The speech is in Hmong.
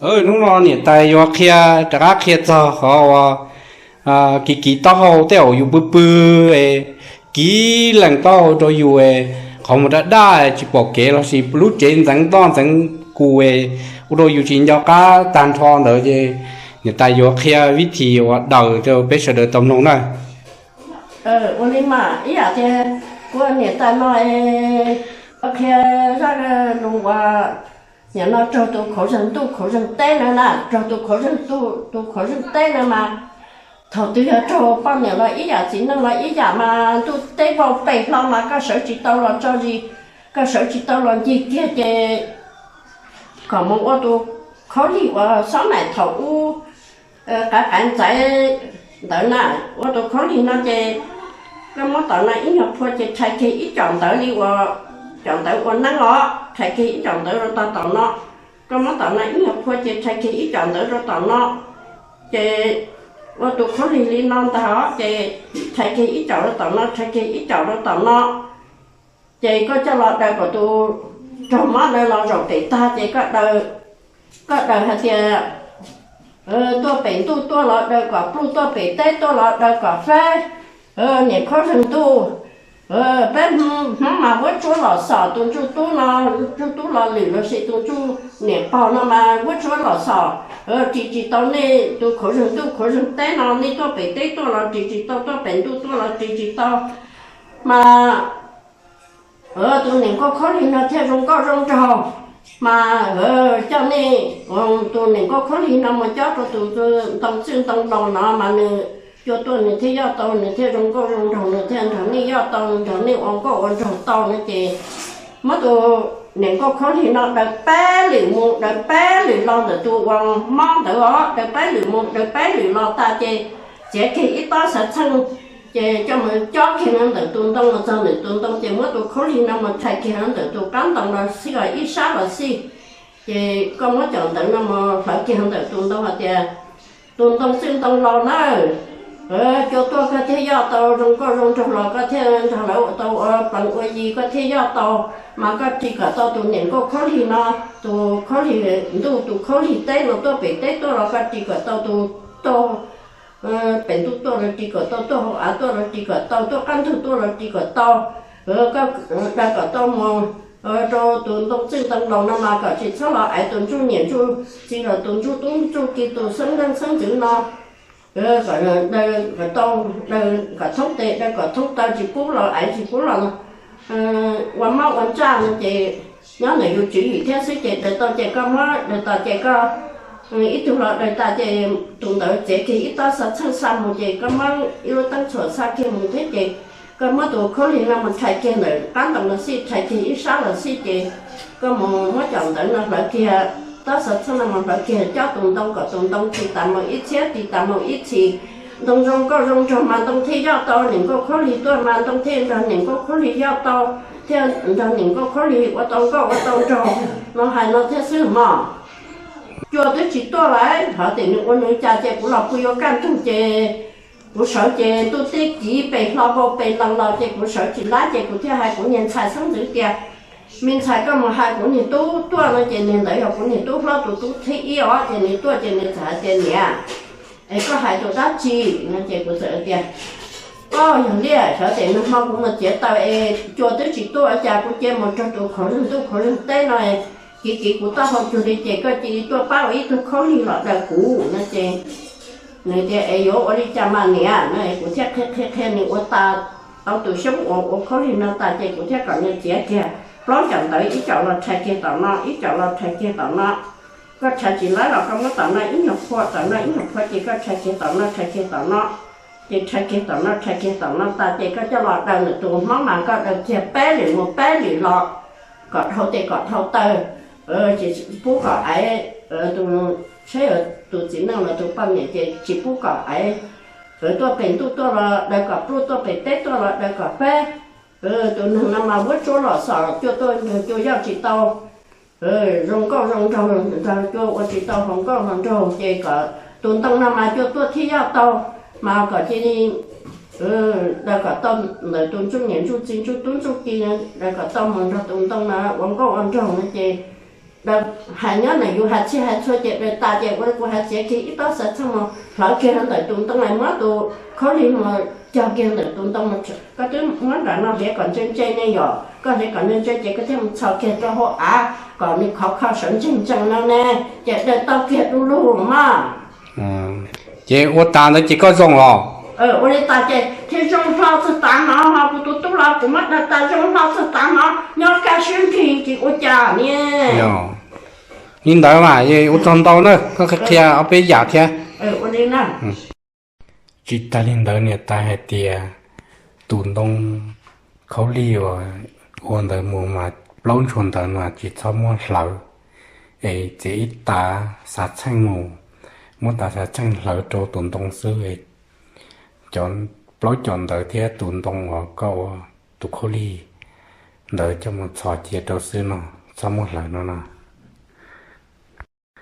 Hnub no niam tais yuav qhia, rov qab qhia txog qhov uas kiv kiv taub hau tej zaum yus pw pw, kiv lees taub hau rau yus, qhov mus daj daj tsis pom kev lossis lub tsev ntxeev toj ntxeev kus, ua rau yus tsis nco qab tag nrho ntawd ces niam tais yuav qhia vib thim uas daws rau peb sawv daws tau mloog na. Ua li mas ib yam tias kuv niam tais no qhia zaj lus uas nim no raug tus khaub zeeg ntuj khaub zeeg teb no na, raug tus khaub zeeg ntuj tus khaub zeeg teb no mas, thaum twg yog raug poj niam los ib yam, txiv neej los ib yam mas ntuj teb vau pes hlo mas koj sawv tsis tau los tso zis, koj sawv tsis tau los ncig kiag ces kom mus ua tus khaub lig uas xob maim thaum ub qav qav ntxaiv ntawd na, ua tus khaub lig no ces koj muab tom no ib nyuag phua ces rhais kiag ib com ntawv li uas com ntawv ua neeb os, rhais kiag ib com ntawv rau tom no. Koj muab tom no ib nyuag phua ces rhais kiag ib com ntawv rau tom no, ces ua tus khaub lig li no ntag os, ces rhais kiag ib com rau tom no, rhais kiag ib com rau tom no, ces koj coj los daws kom tus raug mob ntawd los zaum pem tag ces koj daws hais tias tuaj pem ntuj tuaj los daws kom pluj, tuaj pem teb tuaj los daws kom feb. Niam khaub zeeg ntuj, peb Hmoob mas vuab tsuab los xom tus ntsuj tub no, ntsuj tub los lwm lossis tus ntsuj niam paug no mas vuab tsuab los xom, ris tsis tau nej tus khaub zeeg ntuj khaub zeeg teb no, nej tuaj pem teb tuaj los ris tsis tau, tuaj pem ntuj tuaj los ris tsis tau. Mas tus niam nkauj khaub lig no thiaj zoo nkauj zoo nraug, mas coj nej, tus niam nkauj khaub lig no mus cob rau tus ntoo txwj ntoo laus no mas nws cua tuaj nws thiaj yoj tau, nws thiaj zoo nkauj zoo nraug, nws thiaj nrog nej yoj tau, nrog nej ua nkauj ua nraug tau no ces muab tus niam nkauj khaub lig no daws peb lwm mus daws peb lwm los ntawm tus uas mob ntawd os, daws peb lwm mus daws peb lwm los tas ces txiav kiag ib tob xav txheej ces coj mus cob kiag ntawm tus ntoo los txog ntawm tus ntoo ces muab tus khaub lig no mus rhais kiag ntawm tus qab ntoo los xij os, ib sab los xij. Ces koj muab com ntawv no mus hlawv kiag ntawm tus ntoo hais tias, tus ntoo txwj ntoo laus na, cua tuaj koj thiaj yoj tau, zoo nkauj zoo nraug los koj thiaj nrog lawv ua tau ua plees ua yi koj thiaj yoj tau, mas koj ris kom tau tus niam nkauj khaub lig no, tus khaub lig ntuj tus khaub lig teb no tuaj pem teb tuaj los koj ris kom tau, tus tuaj pem ntuj tuaj los ris kom tau, tuaj hauv av tuaj los ris kom tau, tuaj qab ntug tuaj los ris kom tau, koj daws kom tau mus rau tus ntoo txwj ntoo laus no mas kom tsis txhob los aiv tus ntsuj niam ntsuj txiv los tus ntsuj tub ntsuj ki tus xeeb leej xeeb ntxwv no, kom tau, daws kom thoob tes daws kom thoob taw tsis pub los aiv tsis pub los ua mob ua ntsaj no ces nyob ntawm yus tswv yim thiab xwb ces daws tau ces koj muab, daws tau ces koj ib tug los daws tas ces tus ntawd txiav kiag ib tob xav txheej xa mus ces koj muab ib lub teeb txhuam xa kiag mus thiab ces koj muab tus khaub lig no mus rhais kiag ntawm qab ntoo no xij, rhais kiag ib sab los xij ces koj mus muab com ntawv no hlawv kiag, tob xav txheej no mus hlawv kiag cob tus ntoo kom tus ntoo ris tas mus ib txhiab ris tas mus ib txhis. Ntoo zoo nkauj zoo nraug mas ntoo thiaj yoj tau, niam nkauj khaub lig tuaj mas ntoo thiaj nrog niam nkauj khaub lig yoj tau, thiaj nrog niam nkauj khaub lig ua tau nkauj ua tau nraug no hais no thiab xwb mog. Cua twb tsis tuaj lawm, hov tias nws ua nws cas ces kuv los pw yuav kaj ntug ces kuv sawv ces ntuj teb kiv pes hlo vau pes lees los ces kuv sawv tsis laib ces kuv thiaj hais kuv niag ntxhais xeeb ntxwv tias, me ntxhais koj mus hais kuv niag tub tuaj no ces niag ntawd yog kuv niag tub hlob tus tub thib ib os, ces nws tuaj ces nws txawm hais tias niam, es koj hais tus dab tsi no ces kuv txawm tias, o yog li sawv daws nag hmo kuv mus txiav taws es cua twb tsis tuaj cas kuv cia mus raug tus khaub leeg ntuj khaub leeg teb no kiv kiv kuv taub hau cuag li ces koj cia li tuaj pab ua ib tug khaub lig los daws kuv no ces nws tias es yuav ua li cas mas niam no es kuv thiaj qhia qhia qhia nws ua tas tau tus xyoob uas ua khaub lig no tas ces kuv thiaj kom nws txiav kiag plaub com ntawv ib com los rhais kiag tom no ib com los rhais kiag tom no. Koj rhais tsis laib los koj muab tom no ib nyuag phua tom no ib nyuag phua ces koj rhais kiag tom no rhais kiag tom no. Ces rhais kiag tom no rhais kiag tom no tas ces koj coj los daws ntawm tus hmoob mas koj daws kiag peb lwm mus peb lwm los kom dhau tes kom dhau taw, ces pub kom aiv tus, saib tus txiv neej los tus poj niam ces tsis pub kom aiv tuaj pem ntuj tuaj los daws kom pluj, tuaj pem teb tuaj los daws kom feb. Tus neeg no mas vuab tsuab los xom cua tuaj nrog cua yoj tsis tau, zoo nkauj zoo nraug nrog cua ua tsis tau hluas nkauj hluas nraug ces kom tus ntoo no mas cua tuaj thiaj yoj tau, mas kom cia li daws kom tau ntawm tus ntsuj niam ntsuj txiv ntsuj tub ntsuj ki, daws kom tau mus nrog tus ntoo no ua nkauj ua nraug no ces Daws hais nyob ntawm yus hais txhij hais txhua ces daws tas ces ua li kuv hais, txiav kiag ib tsob xav txheej mus hlawv kiag ntawm tus ntoo, muab tus khaub lig mus cog kiag ntawm tus ntoo. Koj twb muab nram no hliav kom ntse ntse ne yom, koj hliav kom ntse ntse ces koj thiaj mus txhos kiag rau hauv av kom nws khov kho sawv ntseeg ntseeg no ne, ces daws tau kiag du lug mog. Ces ua tas ntawd ces koj zoo los? Ua li tas ces thiaj zoo hlo txog tav no, ho kuv tus tub los kuv muab daws tas zoo hlo txog tav no, nyob kaj siab nrig ces ua cas ne. Li ntawd mas ua tsaug ntau na, koj qhia ob peb yam thiab. Ua li na. Tsis tas li ntawd niam tais hais tias tus ntoo khaub lig uas ua ntawd mus mas plaub ntshua ntawd mas tsis txhob muab hlawv, es txiav ib tav xav txheej mus, muab tav xav txheej hlawv rau tus ntoo xwb, cov plaub cov ntawd thiab tus ntoo uas koj ua tus khaub lig ntawd coj mus txhos cia rau xwb no, txhob muab hlawv no no.